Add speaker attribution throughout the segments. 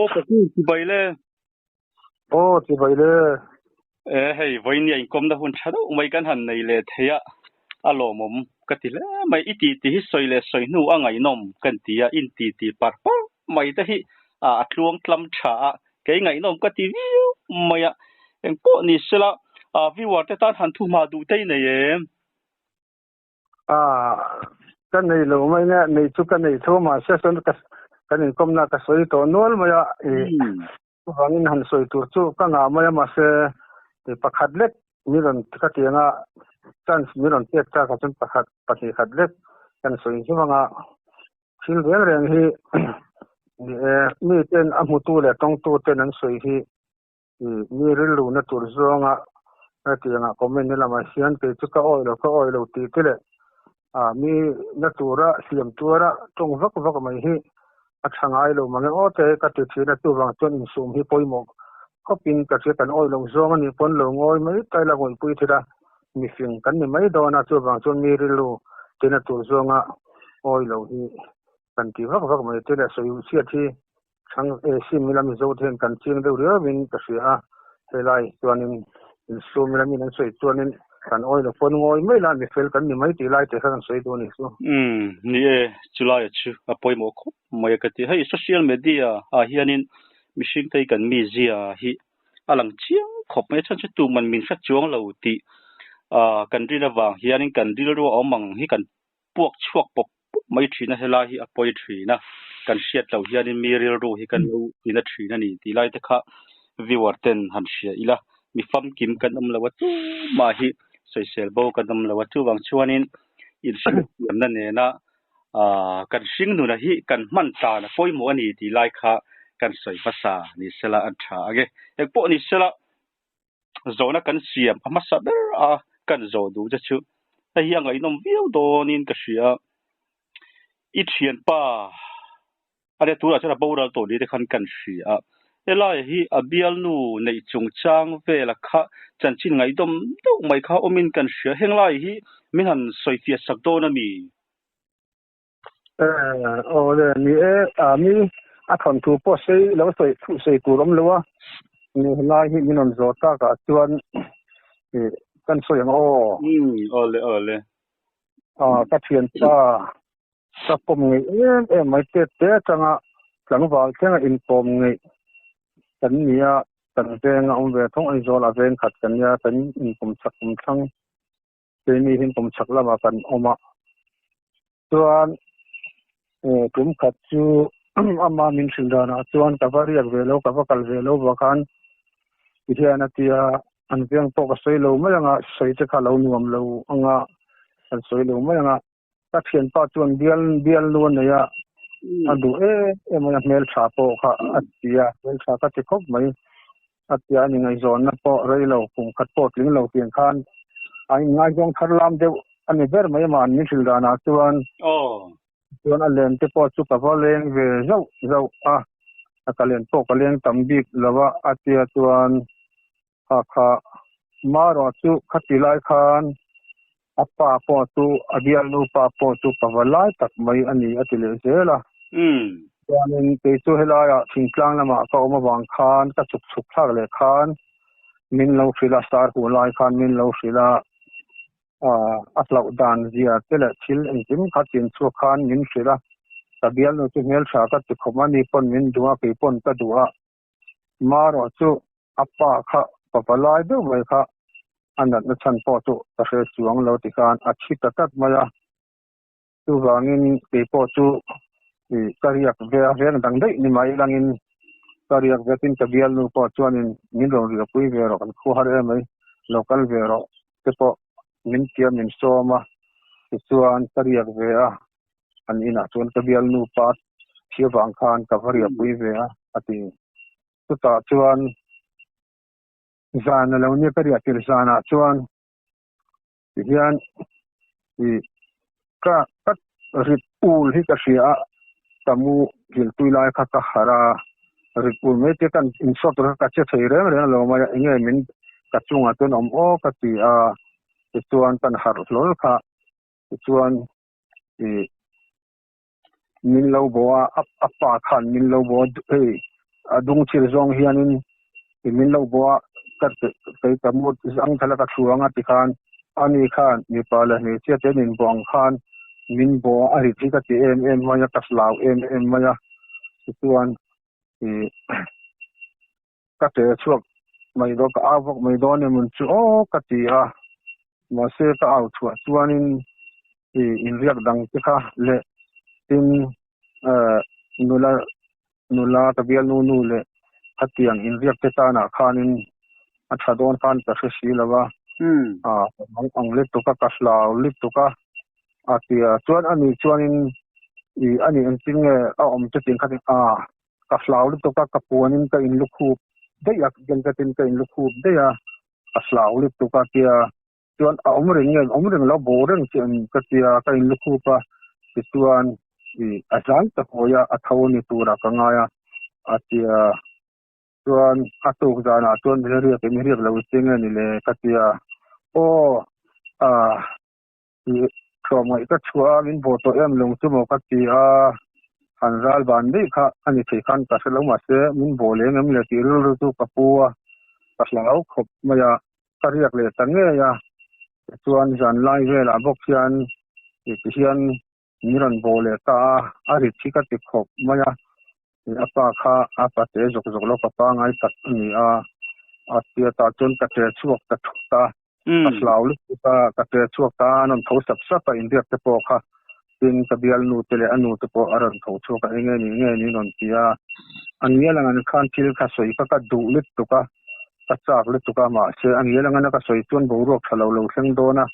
Speaker 1: Aw Patu chibai le.
Speaker 2: Aw chibai le.
Speaker 1: E hei vawinia inkawmna hun tha deuh mai kan han nei leh thei a, a lawmawm ka ti hle mai. I titi hi sawi leh sawi hnu a ngaihnawm kan ti a, intiti par par mai te hi a tluang tlam tha a, kei ngaihnawm ka ti viau mai a. Engpawh ni sela, viewer te tan han thuhma duh te i nei em?
Speaker 2: A ka nei lo mai nge, nei chu ka nei tho mahse chuan ka kan inkawmna ka sawi tawh nual mai a, i chuvangin han sawi tur chu ka ngah mai a mahse i pakhat lek mi rawn ka ti anga chance mi rawn pek tak ah chuan pakhat pahnih khat lek kan sawi zeuh anga thil reng reng hi ni e mi ten a hmutu leh tawngtu ten an sawi hi Mi rilru na tur zawnga hetianga comment na lamah hian kei chu ka awih lo, ka awih lo tih te leh mi na tura hliam tuara tawng vak vak mai hi a tha ngai lo mange aw te ka ti thin a, chuvang chuan insum hi pawimawh khawpin ka hria, kan awih loh zawng a nih pawn lo ngawi mai ta ila ngawihpui thil a, mifing kan ni mai dawn a, chuvang chuan mi rilru te na tur zawnga awih lo hi kan ti vak vak mai te leh sawi chhiat hi Chhang e sim ila Mizo te hian kan chiang deuh riau in ka hria a, helai chuanin insum ila min an sawi chuanin kan awi lo pawn ngawi mai la mifel kan ni mai tih lai te kha kan sawi duh a nih chu.
Speaker 1: Umm ni e, chulai a chu a pawimawh khawp mai a ka ti. Hei social media ah hianin mihring te hi kan mizia hi a lang chiang khawp mai a, chhan chu tuman min hre chuang lo tih ah kan rin avang hianin kan rilru a awm ang hi kan puak chhuak pawp pawp mai thin a, helai hi a pawi thin a, kan hriat loh hianin mi rilru hi kan lo tina thin a ni tih lai te kha viewer ten han hria ila, mi famkim kan awm lo a tumah hi sawisel bo kan awm lo a, chuvang chuanin inhriatthiamna nena aah kan hringnuna hi kan hman tan a pawimawh a ni tih lai kha kan sawi hmasa ni sela an tha ang e, engpawh ni sela. Zawhna kan siam a hmasa ber a, kan zawh duh che chu hei hi a ngaihnawm viau dawnin ka hria. I thianpa a nia tunah chuan a boral tawh ni te khan kan hria a, helai hi a bialnu neih chungchang vela kha chanchin ngaihdawm deuh mai kha awmin kan hria. Henglai hi min han sawifiah sak dawn a mi?
Speaker 2: Aw le ni e, mi a thawnthu pawh sei lo sawi thuh sei tur awm lo a, ni helai hi min rawn zawh tak ah chuan kan sawi ang aw.
Speaker 1: Umm aw le aw le.
Speaker 2: Ka thianpa ka pawm ngeih em em mai te te atanga tlangval thlenga inkawm ngeih kan ni a, kan veng a awm ve thawng Aizawl a veng khat kan nia kan inkawm chak awm thlang. Keini hi kum chhak lamah kan awm a, chuan kum khat chu ama min hrilh danah chuan ka va riak ve lo, ka va kal ve lo vah khan ti hian a ti a, an veng pawh ka sawi lo mai ang a, sawi te kha a lo nuam lo ang a, kan sawi lo mai ang a, ka thianpa chuan bial bialnu a nei a, a duh em em mai a, hmeltha pawh kha a ti a, hmeltha ka ti khawp mai. A tia ni ngaihzawnna pawh rei lo, kum khat pawh tling lo tiang khan a inngaizawng thar lam deuh a ni ber mai mah an min hrilh danah chuan chuan a len te pawh chu ka va leng ve zauh zauh a, ka len pawh ka leng tam bik lo a, a tia chuan kha kha marawh chu khati lai khan a pa pawh chu a bialnu pa pawh chu ka va lai tak mai a ni a ti leh zel a. Chuanin kei chu helaiah thingtlang lamah ka awm avang khan ka chuk chhuk thlak leh khan min lo hrilh a, sar huh lai khan min lo hrilh a, a hlauh dan zia te leh thil engkim kha chin chhuak khan min hrilh a, ka bialnu chu hmeltha ka ti khawp a, ni pawn min duh a, kei pawn ka duh a. Marawh chu a pa kha papa lai deuh mai kha a natna chhan pawh chu ka hre chuang lo ti khan a thi ta tlat mai a. Chuvangin kei pawh chu ka riak ve a, reng dang daih ni mai langin ka riak ve tin ka bialnu pawh chuanin min rawn riahpui ve rawh kan khuahar em mai, lo kal ve rawh te pawh min tia min sawm a, tichuan ka riak ve a. An inah chuan ka bialnu pa thi avang khan ka va riahpui ve a, a ti. Chutah chuan zan a lo nia ka riah tir zanah chuan tihian ih ka ka rit ul hi ka hria a, ka mu hrilhtui lai kha ka harh a, rit ul mai te kan insawt tur kha ka che thei reng reng lo mai a, enge min ka chungah chuan awm aw ka ti a, tichuan kan harh hlawl kha tichuan ih min lo bo a, a pa khan min lo bo a hei a dung thil zawng hianin i min lo bawh a ka kei ka mut ang thala ka thu anga tikhan ani khan mipa leh hmeichhia te min bawh ang khan min bawh a rit hi ka ti em em mai a ka hlau em em mai a tichuan ih ka te chhuak mai dawn ka au vak mai dawn em chu aw ka ti a mahse ka au chhuah chuanin ih inriak dang te kha leh tin eh nula nula ka bialnu nu leh khatiang inriak te tanah khanin a tha dawn khan ka hre si lo a ah ang ang lutuk a ka hlau lutuk a a ti a chuan ani chuanin ih ani engtin nge a awm chu tih khatin a ka hlau lutuk a ka puanin ka in lukhup daih a blanket in ka in lukhup daih a ka hlau lutuk a tia chuan a awm reng nge awm reng lo bo reng chu em ka tia ka in lukhup a tichuan ih a zan ta hawi a a tho ni turah ka ngai a a tia chuan a tuk zanah chuan min riak in riak lo che nge ni le ka tia aw ah Ih, tlawmngaih ka chhuah a, min bawh tawh em lung chu maw ka ti a, han ral ban daih kha a ni thei khan ka hre lo mahse min bawh leng em le tih rilru chu ka pu a, ka hlau khawp mai a, ka riak leh ta ngei a, tichuan zan lai velah bawk hian ih tihian min rawn bawh leh ta a, a rit hi ka ti khawp mai a, ih a pa kha a pate zawk zawk lo ka pangai tak a ni a, a tia tah chuan ka ṭe chhuak ta thut a. Ka hlau lutuk a, ka ṭe chhuak ta a, an rawn tho sap sap a, inbiak te pawh kha tin ka bialnu te leh a nu te pawh a rawn tho chhuak a, enge ni nge ni rawn ti a, a ngial ang an khan thil kha sawi kha ka duh lutuk a, ka chak lutuk a, mahse a ngial ang an ka sawi chuan boruak ṭha lo lo thleng dawn a,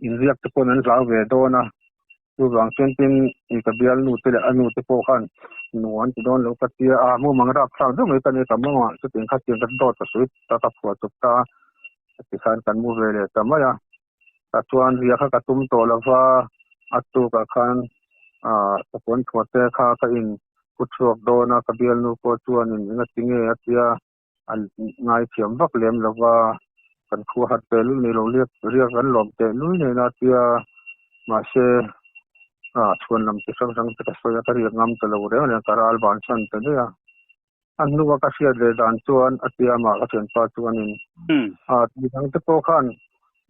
Speaker 2: inbiak te pawhin an hlau ve dawn a. Chuvang chuan tin i ka bialnu te leh a nu te pawh khan nu an ti dawn lo ka tia a, mumang rapthlak deuh mai ka nei ka mawngah chutiang kha tiang ka dawt ka sawi ta ka phuah chawp ta a ti khan kan mu ve leh ta mai a. Tah chuan ria kha ka tum tawh lo va, a tukah khan ah ka puan thuah te kha ka in pu chhuak dawn a, ka bialnu pawh chuanin engati nge a tia an ngaithiam vak lem lo va, kan khua hat teh lul nei lo liak riak an lawm teh lul nen a tia mahse ah chhuan lam chi hrang hrang te ka sawi a ka riak ngam ta lo reng reng ka ral van san ta daih a a hnua ka hriat leh dan chuan a tia mah ka thianpa chuanin ah midang te pawh khan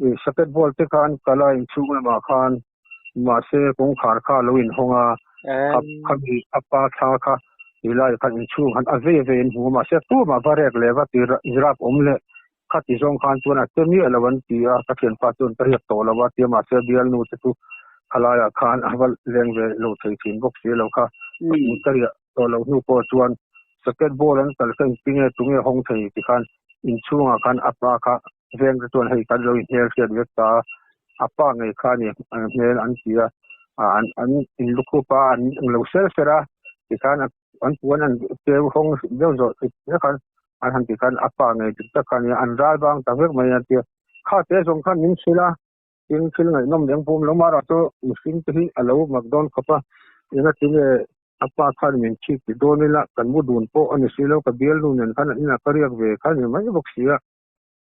Speaker 2: ih saket ball te khan kal a inchhung lamah khan mahse kawngkhar kha a lo inhawng a, khami a pa thla kha ti lai khan inchhung khan a vei vei an hmu a, mahse tumah va rek leh va ti rap awm leh kha ti zawng khan chuan a che miah lo an ti a, ka thianpa chuan ka riak tawh lo a tia mahse bialnu te chu khalaiah khan a va leng ve lo thei thin bawk si lo kha ka riah tawh loh hnu pawh chuan socket ball an kal kha engtinge tunge hawng thei ti khan inchhungah khan a pa kha veng te chuan hei kan lo inhmel hriat vek ta a, a pa ngei kha a ni hmel an ti a, an an inlukhup a an lo ser ser a tikhan an puan an keu hawng deuh zawh te khan an han ti khan a pa ngei dik tak kha a ni a, an ral bang ta vek mai a tia kha te zawng khan min hrilh a. Tin, thil ngaihnawm leng pawm lo mah chu mihring te hi a lo mak dawn khawp a, engatinge a pa khan min chhip ti dawn ila kan mu dun pawh a ni si lo, ka bialnu nen khan an inah ka riak ve kha ni mai bawk si a,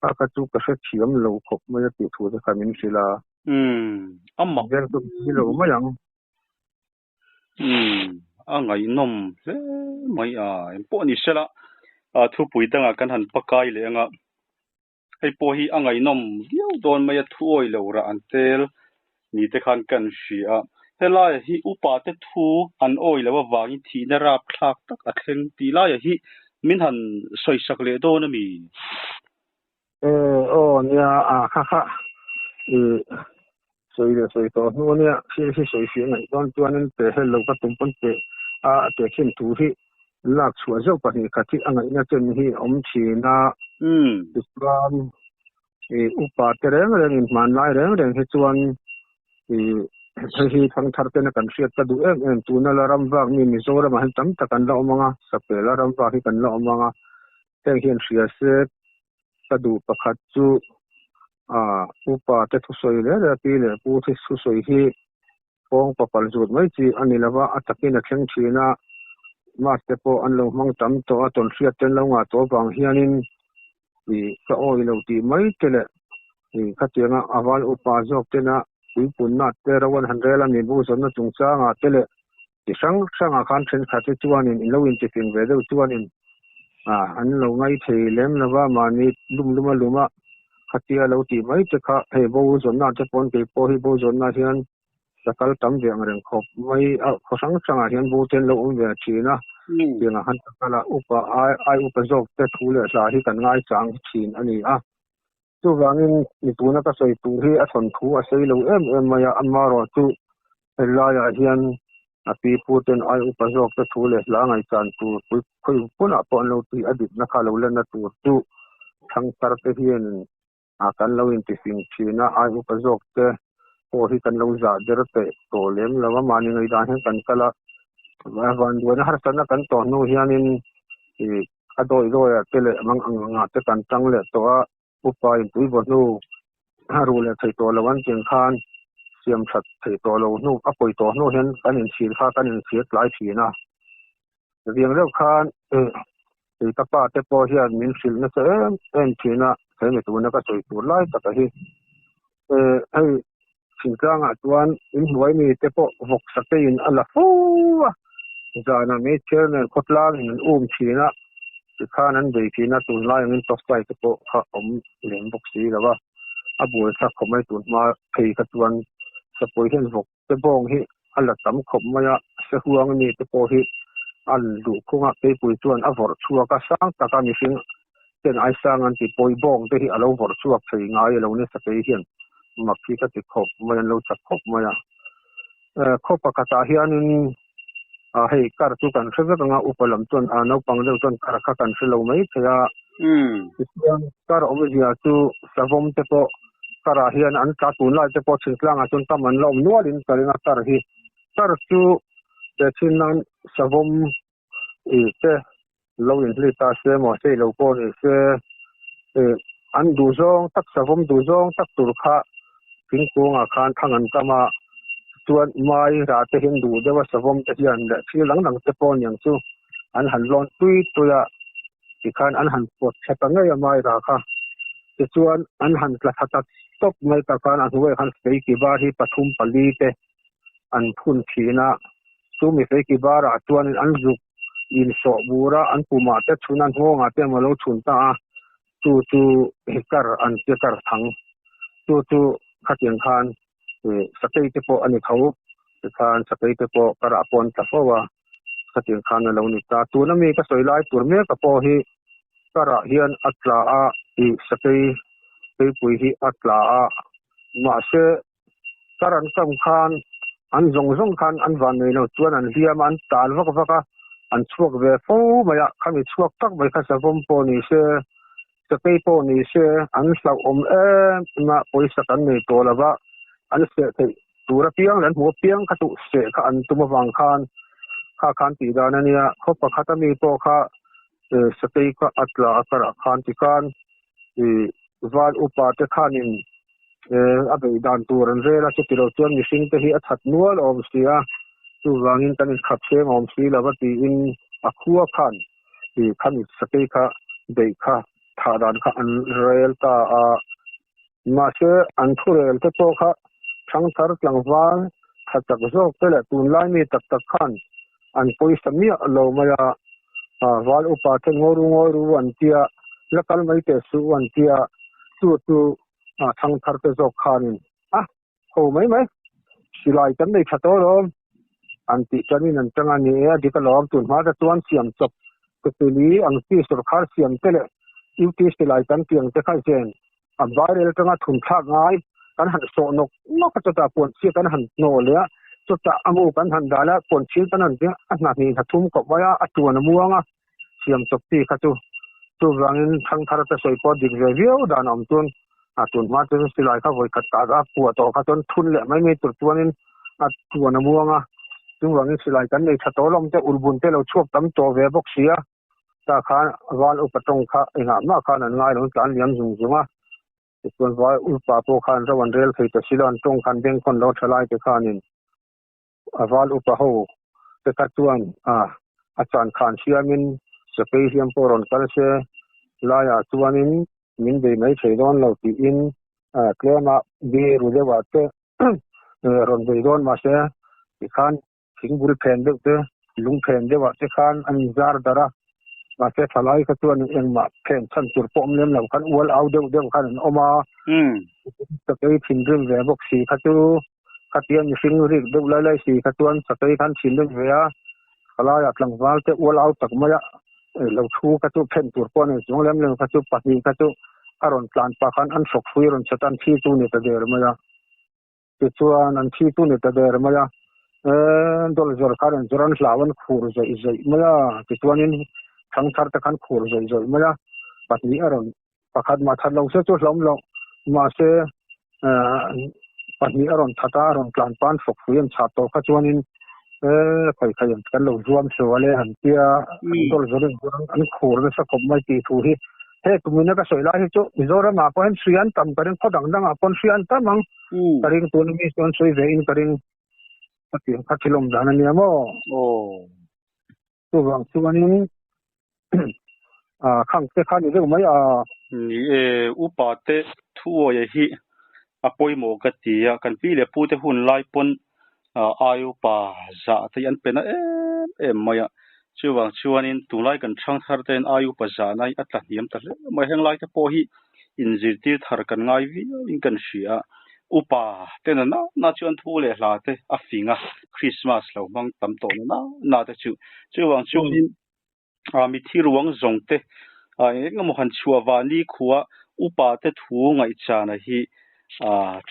Speaker 2: kha kha chu ka hrethiam lo khawp mai a tih thu te kha min hrilh a.
Speaker 1: Umm, a mak
Speaker 2: Vel chu ni lo mai ang.
Speaker 1: Umm, a ngaihnawm hle mai a, engpawh ni sela thupui dangah kan han pakai leh anga. Hei pawh hi a ngaihnawm viau dawn mai a, thu awi lo rah an tel ni te khan kan hria a. Helaia hi upa te thu an awi loh avangin thihna rapthlak tak a thleng tih laia hi min han sawisak leh dawn a mi?
Speaker 2: E, aw nia, a kha kha i sawi leh sawi tawh hnu ania, thil hi sawi fiah ngaih dawn chuanin pe hel lo ka tum pawn pe a pe khin thu hi lak chhuah zeuh pahnih khat hi a ngaihna chen hi a awm thin a. Tichuan ih upa te reng reng in hmanlai reng reng hi chuan ih hei hi thangthar tena kan hriat ka duh em em tuna la ram vak mi Mizoramah hian tam tak an la awm ang a, Sapela ram vak hi kan la awm ang a, heng hian hria se ka duh pakhat chu ah upa te thusawi leh leh pi leh pu te thusawi hi kawng papal zut mai chi a ni lova a takin a thleng thin a, mask te pawh an lo hmang tam tawh a tawnhriat te an lo ngah tawh avang hianin ih ka awi lo tih mai te leh ih khatianga a val upa zawk tena puipunna te ro an han rel a mi bu zawnna chungchangah te leh chi hrang hrangah khan thenkhat te chuanin in lo intifing ve deuh chuanin. An lo ngai thei lem lo va, mahni lum luma luma khatia lo tih mai te kha hei bo zawnna te pawn kei pawh hi bo zawnna hian ka kal tam ve ang reng khawp mai a, khaw hrang hrangah hian bo te an lo awm ve thin a, tiangah khan ka kal a, upa ai ai upa zawk te thu leh hla hi kan ngaichang thin a ni a. Chuvangin mi tuna ka sawi tur hi a thawnthu a sawi lo em em mai a, amaherawhchu helaiah hian a pi pu ten ai upa zawk te thu leh hla ngaihchan tur pui khawi hunah pawh an lo tih a dikna kha lo lenna tur chu thangthar te hianin a kan lo intifing thin a, ai upa zawk te pawh hi kan lo zah der teh tawh lem lo a, mahni ngaihdan hian kan kal a, vanduaina harsatna kan tawh hnu hianin ih a dawi dawiah te leh mang ang angah te kan tang leh tawh a, upa in tuivaw hnu a ruh leh thei tawh lo an tih ang khan siam that thei tawh lo hnu a pawi tawh hnu hian kan inchhir kha kan inchhir tlai thin a, riang deuh khan ih kei ka pa te pawh hian min hrilh nasa em em thin a, he mi tuna ka sawi tur lai taka hi eh hei thingtlangah chuan inhnuai mi te pawh vawk sakeiin a la fo a, zanah meichher nen khawtlangin an um thin a, tikhan an bei thin a, tunlai angin tawngtai te pawh kha awm lem bawk si lo a, a buaithlak khawp mai tunhma phei kha chuan sapui hian vawk te bawng hi a la tam khawp mai a, sahuang mi te pawh hi a duh khung a, keipui chuan a vawrh chhuak a, sang taka mihring ten ai sang an ti pawi bawng te hi a lo vawrh chhuak thei ngai a lo ni sakei hian mak hi ka ti khawp mai an lo chak khawp mai a. Khaw pakhatah hianin hei kar chu kan hre vek ang a, upa lam chuan naupang deuh chuan kar kha kan hre lo mai thei a. Tichuan kar awmzia chu savawm te pawh karah hian an tla tunlai te pawh thingtlangah chuan kam an la awm nualin ka ring a kar hi. Kar chu he thin nan savawm ih te lo inhlui ta se maw hei lo pawh ni se ih an duh zawng tak savawm duh zawng tak tur kha thingkungah khan thang an kam a chuan mai rah te hian duh deuh a savawm te hian leh thil dang dang te pawh niang chu an han lawn tui tui a tikhan an han pawt thla ta ngei a mai rah kha tichuan an han tla thla ta tawp mai ta khan a hnuaiah khan fei ki var hi pathum pali te an phun thin a, chu mi fei ki barah chuanin an zuk insawh bur a, an pumah te chhun a, an nghawngah te emaw lo chhun ta a, chu chu hekar an tia kar thang, chu chu khatiang khan ih sakei te pawh a ni tho, tikhan sakei te pawh karah pawh an tla fo a, khatiang khan a lo ni ta. Tuna mi ka sawi lai tur mek a pawh hi karah hian a tla a, ih sakei keipui hi a tla a, mahse Kar an kam khan an zawng zawng khan an van nei lo chuan an hliam a, an tal vak vak a, an chhuak ve fo mai a, khami chhuak tak mai kha savawm pawh ni se, sakei pawh ni se an hlauhawm em em a, pawisa kan nei tawh lo va, an seh theih tur apiang leh an hmuh apiang kha chu seh kha an tum avang khan kha khan tih dan a nia, khaw pakhat ami pawh kha sakei kha a tla a karah khan tikhan ih val upa te khanin a beih dan tur an rel a, chuti lo chuan mihring te hi a that nual awm si a, chuvangin kan inkhap seng awm si lo va tiin a khua khan ih khami sakei kha beih kha thah dan kha an rel ta a, mahse an thu rel te pawh kha thangthar tlangval tha chak zawk te leh tunlai mi tak tak khan an pawisa miah lo mai a, val upa te ngawi ru ngawi ru an tia, la kal mai teh suh an tia, chu chu thangthar te zawk khanin a ho mai mai, silai kan nei tha tawh alawm an tih tanin an tang a ni e, a dik alawm tun hma te chuan siam chawp tupili ang chi sawrkhar siam te leh UT silai kan tih ang te kha zen a bairel atanga thun thlak ngai kan han sawh nawk nawk a, chutah puan chhia kan han hnawh leh a, chutah a mu kan han dal a, puan chhir kan han ziah a, hna hnih hna thum kawp mai a, a tuan a muang a, siam chawp chi kha chu chuvangin thangthar te sawi pawh dik ve viau dan a awm chuan a tun hma chuan silai kha vawi khat kah a puah tawh kha chuan thun leh mai mai tur chuanin a tuan a muang a, chuvangin silai kan nei tha tawh lawm te ulhbun te lo chhuak tam tawh ve bawk si a. Ta khan val upa tawng kha engah mah khan an ngai lo an tlan liam zung zung a, tichuan val upa pawh khan ro an rel thei ta si lo, an tawng khan bengkhawn lo tha lai te khanin a val upa ho te kha chuan a a chan khan siamin sakei hliam pawh rawn kal se laiah chuanin min bei mai thei dawn lo tiin tlema biru deuhah te rawn bei dawn mahse tikhan Thing bul phen deuh te, lung phen deuhah te khan an inzar darh a. Mahse thalai kha chuan engmah phen chhan tur pawh awm lem lo khan ual au deuh deuh khan an awm a. Sakei thinrim ve bawk si kha chu khatia mihring rik deuh lai lai si kha chuan sakei khan thinrim ve a, thalaiah tlangval te ual au tak mai a lo thu kha chu phen tur pawh a nei chuang lem lo kha chu pahnih kha chu a rawn tlan pah khan an hrawk hrui rawn chhe tan thi chu ni ta der mai a. Tichuan an thi chu ni ta der mai a, dawlh zawr khan an zawr an hlau an khur zawih zawih mai a, tichuanin thangthar te khan khur zawih zawih mai a, pahnih a rawn pakhat mah that lo se chu hlawm loh mahse pahnih a rawn that a, a rawn tlan pan fawk fui an chhah tawh kha chuanin khawi khawi an kan lo zuam sual e an tia an dawlh zawr in an khur nasa khawp mai tih thu hi He kumina ka sawi lai hi chu Mizoramah pawh hian hri an tam ka ring, khaw dang dangah pawh hri an tam ang ka ring, tuna mi chuan sawi ve in ka ring ka tih ang kha thil awm dan a nia maw?
Speaker 1: Aw.
Speaker 2: Chuvang chuanin khang te kha ni deuh mai a.
Speaker 1: Ni e, upa te thuawia hi a pawimawh ka ti a, kan pi leh pu te hun lai pawn ai upa zah te hi an pe na em em mai a, chuvang chuanin tunlai kan thang thar ten ai upa zahna hi a tla hniam ta hle mai, heng lai te pawh hi inzirtir thar kan ngai viau in kan hria a, upa te na na chuan thu leh hla te a fing a, Christmas lo hmang tam tawh na na te chu, chuvang chuanin mithi ruang zawng te eng emaw han chhuah vah ni khua upa te thu ngaihchana hi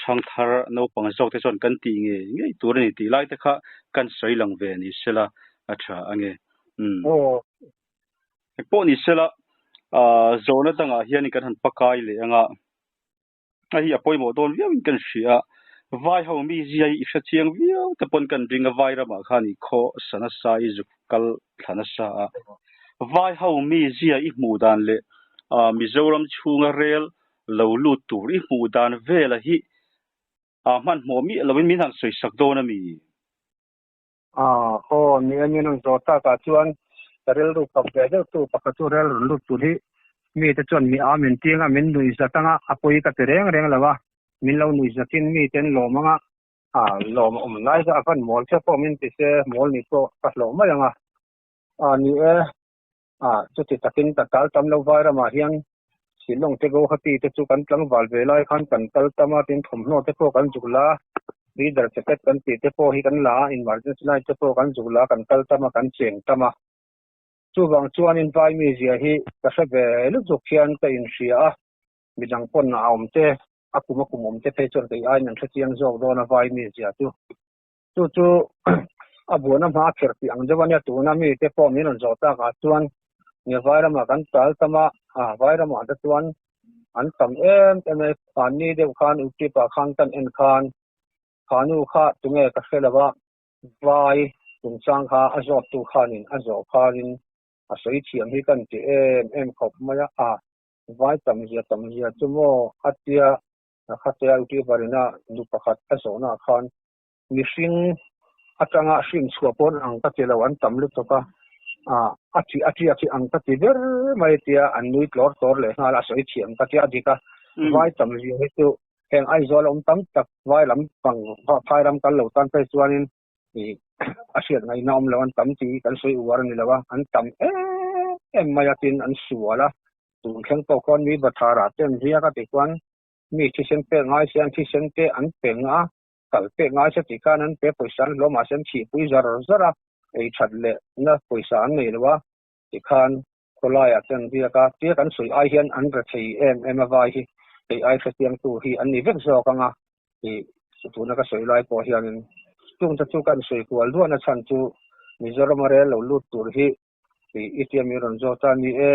Speaker 1: thangthar naupang zawk te chuan kan tih ngei ngei tur a ni tih lai te kha kan sawi lang ve ni sela a tha ange. Engpawh ni sela zawhna dangah hian kan han pakai leh anga. A hi a pawimawh dawn viau in kan hria a, vai ho mi zia hi i hre chiang viau te pawn kan ring a, vai ramah khan i khaw sa nasa i zuk kal thla nasa a, vai ho mi zia i hmuh dan leh Mizoram chhunga rel lo lut tur i hmuh dan vela hi hmanhmawh miah lovin min han sawisak dawn a mi?
Speaker 2: Aw ni a nia zawh takah chuan ka rilru kap ve deuh tu pakhat chu rel rawn lut tur hi mite chuan mi a min ting a min nuih zat anga a pawi ka ti reng reng lo a min lo nuih zatin mite an lawm anga a lawm awm lai kha a van mawl che pawh min ti se mawl nih pawh ka hlawh mai anga a ni e a chuti takin ka tal tam lo vai ramah hian Shillong te Guwahati te chu kan tlangval ve lai khan kan kal tam a tin thawmhnaw te pawh kan zuk la leader jacket kan tih te pawh hi kan la a emergency light te pawh kan zuk la kan kal tam a kan cheng tam a chuvang chuanin vai mizia hi ka hre ve lutuk hian ka inhria a midang pawn a awm te a kum a kum awm te phei chuan kei aiin an hrechiang zawk dawn a vai mizia chu. Chu chu a buana hma kher tih ang deuh a nia, tuna mite pawh min rawn zawh takah chuan nge Vairamah kan tal tam a, a Vairamah te chuan an tam em em e, mahni deuh khan YouTube ah khan kan en khan khanu kha tunge ka hre lo a, Vai chungchang kha a zawttu khanin a zawh khanin a sawi thiam hi kan ti em em khawp mai a, a Vai tam zia tam zia chu maw a tia khatia YouTuber ina nu pakhat a zawhna khan mihring atanga hrim chhuah pawn ang ka ti lo an tam lutuk a ah a chi a tiak hi ang ka ti ber mai tia an nui tlawr tlawr leh nghal a sawi thiam ka tia a dik a vai tam zia hi chu heng Aizawl a awm tam tak vai lam pang phai ram kal lo tan phei chuanin ih a hriat ngaihna awm lo an tam tih hi kan sawi uar a ni lo a an tam em em mai a tin an sual a tun thleng pawh khawn mi bathar ah te an riak a tikhuan mi thisen pek ngai se an thisen te an pe nga a kal pek ngai se tih khan an pe pawisa an hlawm mahse an thihpui zar zar a, ei that leh na pawisa an nei lo a tikhan khawlaiah te an biak a, tia kan sawi ai hian an re thei em em a vai hi ei ai hrechiangtu hi an ni vek zawk ang a tih tuna ka sawi lai pawh hianin chungte chu kan sawi kual duahna chhan chu Mizoram a rel lo lut tur hi tih i tia min rawn zawt a ni e,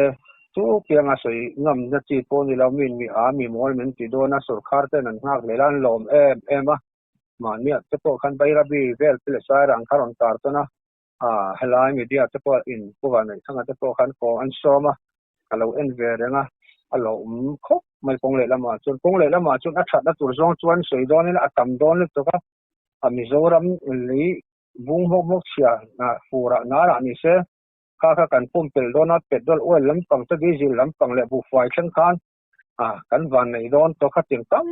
Speaker 2: chu pianga sawi ngamna chi pawh ni lo min mi a mi mawl min ti dawn a, sorkar ten an nghak hlel a an lawm em em a, mahniah te pawh khan Bairabi vel te leh Sairang kha rawn tar tawn a, a helai media te pawh in Pu Vanneihthanga te pawh khan kawng an sawm a, ka lo en ve reng a, a lawm khawp mai kawng lehlamah chuan, kawng lehlamah chuan a thatna tur zawng chuan sawi dawn ila a tam dawn lutuk a, a Mizoram lei Bung hmawk hmawk chhia furah narah ni se, kha kha kan pumpelh dawn a, petrol oil lampang te diesel lampang leh buhfai thleng khan kan van nei dawn tawh kha tiang tam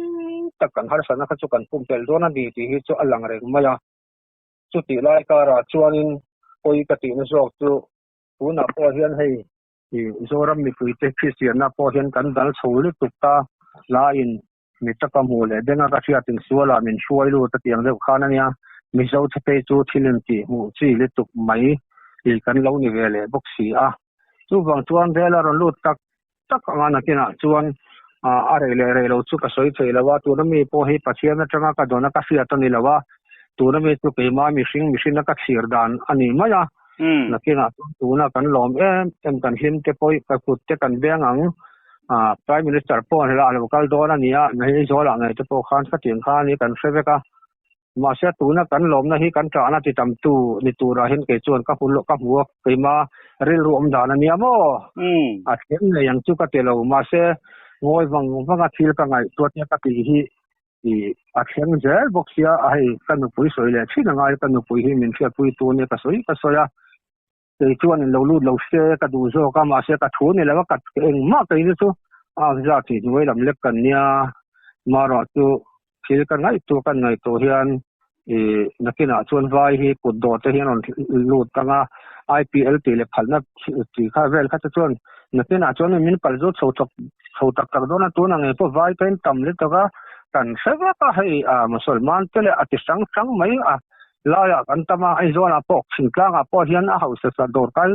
Speaker 2: tak kan harsatna kha chu kan pumpelh dawn a ni tih hi chu a lang reng mai a. Chutih lai karah chuanin pawi ka tihna zawk chu tunah pawh hian hei. Zoram mipuite Kristianna pawh hian kan dal chho lutuk ta laiin mi taka hmuh leh benga ka hriatin sualah min hruai lut a tiang deuh khan a nia. Mizo te phei chu thil intih hmuh chi lutuk mai kan lo ni ve leh bawk si a. Chuvang chuan rel a rawn lut tak tak anga nakinah chuan a rei leh rei lo chu ka sawi thei lo a, tuna mi pawh hi Pathian atanga ka dawna ka hriat a ni lo a, tuna mi chu keimah mihring mihrinna ka thlir dan a ni mai a, nakinah chuan tuna kan lawm em em kan hlim te pawh ka kut te kan beng ang, Prime Minister pawh a lo kal dawn a ni a, Aizawl-ah ngei te pawh khan khatiang khan hi kan hre vek a. Mahse tuna kan lawmna hi kan ṭahna ti tamtu ni turah hian kei chuan ka hmu ka hmu a, keima rilru awm dan a nia maw? A thleng ngei ang chu ka ti lo, mahse ngawi vang vanga thil ka ngaihtuah tia ka tih hi ih a thleng zel bawk sia, a hei ka nupui sawi leh thin a ngai, ka nupui hi min hriatpui tu nia ka sawi ka sawi a, kei chuan in lo lut lo se ka duh zawk a, mahse ka thu ni lo a, ka engmah kei ni chu a za tih hnuai lam lek kan nia, marawh chu thil ka ngaihtuah kan ngaihtuah hian ih nakinah chuan vai hi kut dawh te hian rawn lut ang a, IPL tih leh phalna tih kha vel kha te chuan nakinah chuan min pal zut chho chawk chho tak tak dawn a, tunah ngei pawh vai te in tam lutuk a, kan hre vek a hei ah Musalman te leh a ti hrang hrang mai a. Laiah kan tam a, Aizawlah pawh Thingtlangah pawh hian a hausa sa dawrkai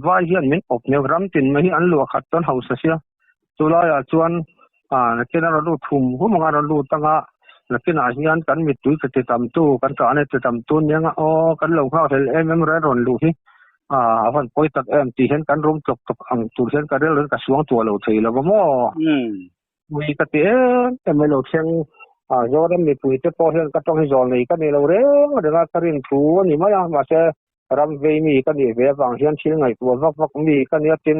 Speaker 2: vai hian min awp neuh ram tin mai hi an luah khat chuan hausa sia. Chu laiah chuan nakin a rawn lut hum hum anga rawn lut anga nakinah hian kan mittui che ti tamtu kan ṭahna ti tamtu nia nga aw kan lo nghak hlel em em reng rawn luh hi a van pawi tak em tih hian kan rum tlawk tlawk ang tur hian ka rel ka suang tuah lo thei lo va maw. Mui ka ti em em mai lo thleng a, Zoram mipui te pawh hian ka tawng hi zawl nei ka ni lo reng reng a, ka rin thu a ni mai a, mahse ram vei mi ka nih ve avang hian thil ngaihtuah vak vak mi ka nia tin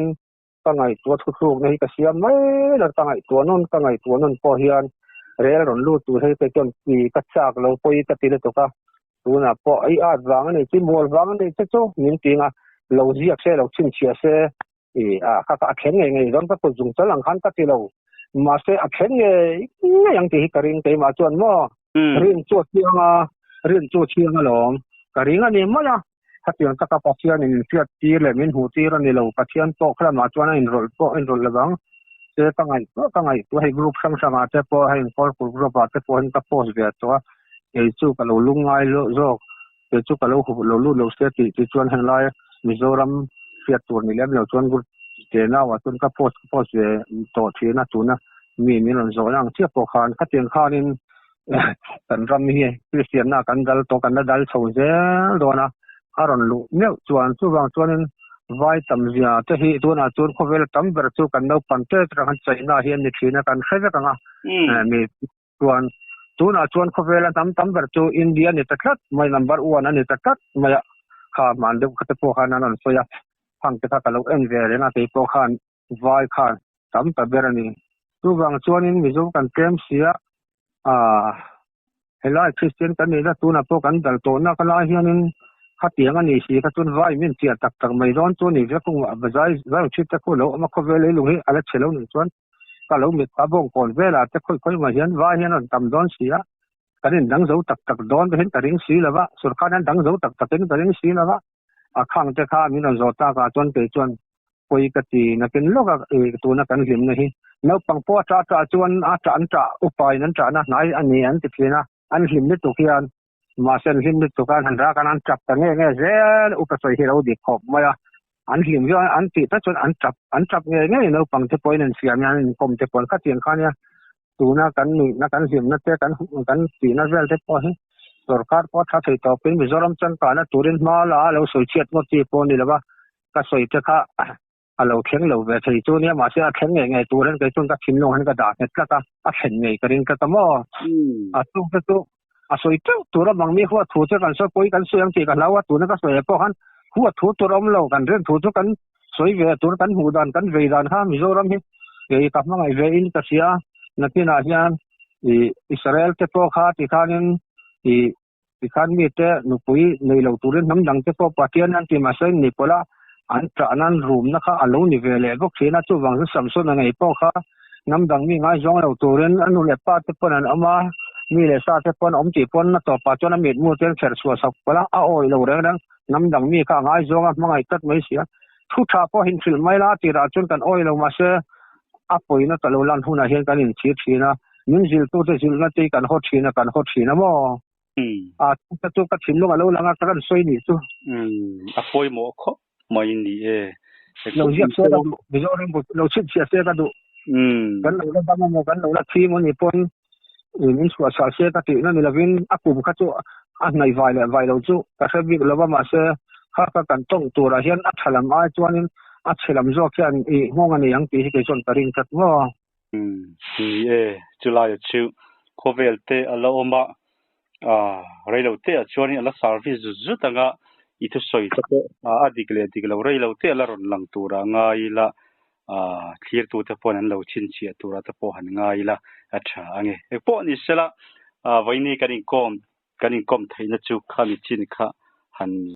Speaker 2: ka ngaihtuah thuthlukna hi ka siam mai lo, ka ngaihtuah nawn ka ngaihtuah nawn pawh hian rel rawn lut tur hi kei chuan ti ka chak lo pawi ka ti lutuk a, tunah pawh ei at vang a ni chi mual vang a ni che chu min ti ang a, lo ziak se lo chhinchhiah se. I a kha kha a thleng ngei ngei dawn ka kut zung chal ang khan ka ti lo. Mahse a thleng ngei ngei ang tih hi ka ring keimah chuan maw. Rin chu a chiang a, rin chu a chiang alawm. Ka ring a ni mai a, khatiang taka Pathianin min hriat tir leh min hmuh tir a ni lo. Pathian pawh khalamah chuan a inrawlh pawh a inrawlh lo vang. Se ka ngaihtuah ka ngaihtuah hei group hrang hrangah te pawh hei inkawl group ah te pawh hian ka post ve tawh a, kei chu ka lo lungngai zawk. Kei chu ka lo hup lo lut lo se tih tih chuan henglai Mizoram hriat tur ni lem lo chuan group te nau ah chuan ka post ka post ve tawh thin a, tuna mi min rawn zawhna ang chiah pawh khan khatiang khanin kan ram hi Kristianna kan dal tawh kan la dal chho zel dawn a, a rawn luh meuh chuan chuvang chuanin vai tam zia te hi tunah chuan khawvel tam ber chu kan naupang te atang khan China hi an ni thin a kan hre vek ang a, mi Chuan tunah chuan khawvela hnam tam ber chu India a ni ta tlat mai, number one a ni ta tlat mai a, kha hman deuh kha te pawh khan an rawn sawi a, hang te kha ka lo en ve reng a, kei pawh khan vai khan tam ta ber a ni. Chuvang chuanin Mizo kan tlem si a, aah helai Kristian kan nihna tunah pawh kan dal tawhna ka lai hianin khatiang a ni si kha chuan vai min chiah tak tak mai dawn chu a ni vek kawngah zai zai ṭhit te khu lo awm a, khawvel leilung hi a la chhe lo nih chuan ka lo mit a bawng kawn velah te khawi khawi mai hian vai hian a rawn tam dawn si a, kan in dang zo tak tak dawn te hian ka ring si lo va, sorkar hian dang zo tak tak in ka ring si lo va, a khang te kha min rawn zawh tak ah chuan kei chuan pawi ka ti nakin lawk a ih tuna kan hlimna hi naupang pawh a tah tah chuan a tah an tah upa in an tahna hnai a ni an ti thin a, an hlim lutuk hian mahse an hlim lutuk a an han rak a an tap ta nge nge zel upa sawi hi a lo dik khawp mai a. An hlim viau a, an tih tak chuan an tap an tap ngei ngei naupang te pawhin an siam hian an inkawm te pawh an khatiang kha nia tuna kan nuihna kan hlimna te kan kan tihna vel te pawh hi sorkar pawh a tha thei tawpin Mizoram changkahna turin hma la a lo sawi chhiat ngawt chi pawh a ni lo va, ka sawi te kha a lo thleng lo ve thei chu nia mahse a thleng ngei ngei tur hian kei chuan ka thinlung hian ka dah nghet tlat a, a thlen ngei ka ring tlat a maw? A chung te chu A sawi teuh tur a mang mi huat thu chu kan sawi pawi kan sawi ang tih ka hlau a, tuna ka sawi ah pawh khan huat thu tur a awm lo, kan rin thu chu kan sawi ve tur kan hmuh dan kan vei dan kha Mizoram hi kei ka hmangaih ve in ka hria, nakinah hian ih Israel te pawh kha tikhanin ih tikhan mite nupui nei lo turin hnam dang te pawh Pathian an ti mahse ni pawlh a, an tah nan rumna kha a lo ni ve leh bawk thin a, chuvang chu Samson a ngei pawh kha hnam dang mi ngaizawng lo turin a nu leh pa te pawn an awm a, mi leh sa te pawn awm tih pawn a tawpah chuan a mitmu te an kherh chhuah sak palh a, a awih lo reng reng hnam dang mi kha a ngaizawng a hmangaih tlat mai si a. Thu tha pawh hin hrilh mai la a tirah chuan kan awi lo mahse a pawina ta lo lan hunah hian kan inchhir thin a, min zilhtute zilhna te hi kan haw thin a, kan haw thin a maw? A chu chu ka thinlung a lo lang a, ka kan sawi nih chu.
Speaker 1: A pawimawh khawp mai ni e.
Speaker 2: Lo ziak se ka duh, Mizoram bu lo chhinchhiah se ka duh. Kan lo la dam emaw kan lo la thi emaw ni pawn min chhuah chhuah se ka tihna ni lovin a kum kha chu a hnaih vai leh vai lo chu ka hre bik lo va mahse kha kha kan tawng turah hian a tha lam ai chuanin a chhe lam zawk hian i nghawng a nei ang tih hi kei chuan ka ring tlat maw.
Speaker 1: Ni e, chulaia chu khawvel te a la awm a, reilo te ah chuanin a la service zut zut anga i thusawi te pawh a dik leh dik lo reilo te a la rawn lang turah ngai ila Thlirtute pawhin an lo chhinchhiah turah te pawh han ngai ila a tha ang e. Engpawh ni sela, vawiini kan inkawm kan inkawm theihna chu khami chin kha han.